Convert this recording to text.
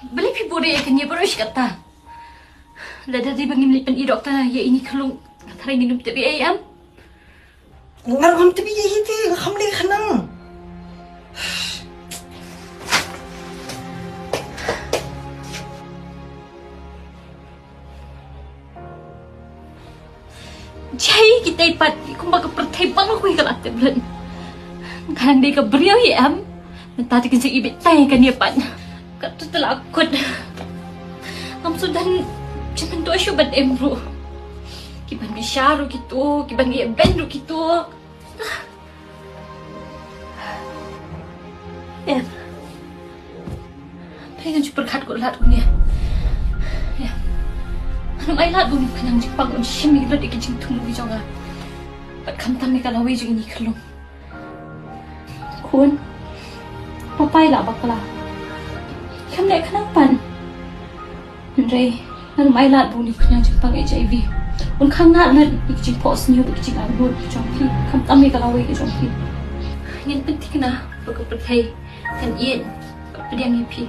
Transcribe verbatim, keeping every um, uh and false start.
Balei phi buhrieh ïa kane baroh shi katta? Lada dei ba ngim leit pyni doktor ïa ine i khyllung, tharai ngin ym tip ei ei em? Nga ruh ngam tip ei ei te, nga kham leh khnang. Jai kita i pat, kumba ka pyrthei baroh kawei ka la tip lut. Nga dang dei ka briew hi em. Mynta te kin jingibit tai kane pat. Katto te la kut. Ngam sngewdon jingmyntoi shuh ban im ruh. Ki ban bishar ruh kito, ki ban ïa ben ruh kito. Em. Phi ngan shu pyrkhat ko lad ko ne. Em. Ngan ym ai lad ba une u khñiang jingpang un shim ïa ki lut ïa ki jingthmu ki jong nga. Bad khamtam ïa ka lawei jong ine i khyllung. Khun. Papai la bakla. Kham leh khnang pat. Hynrei ngan ym ai lad ba une u khñiang jingpang H I V un khang nah lut ïa ki jingphohsniew bad ki jingangnud ki jong phi, khamtam ïa ka lawei ka jong phi. Ngin pynthikna ba ka pyrthei kan ïeit bad pdiang ïa phi.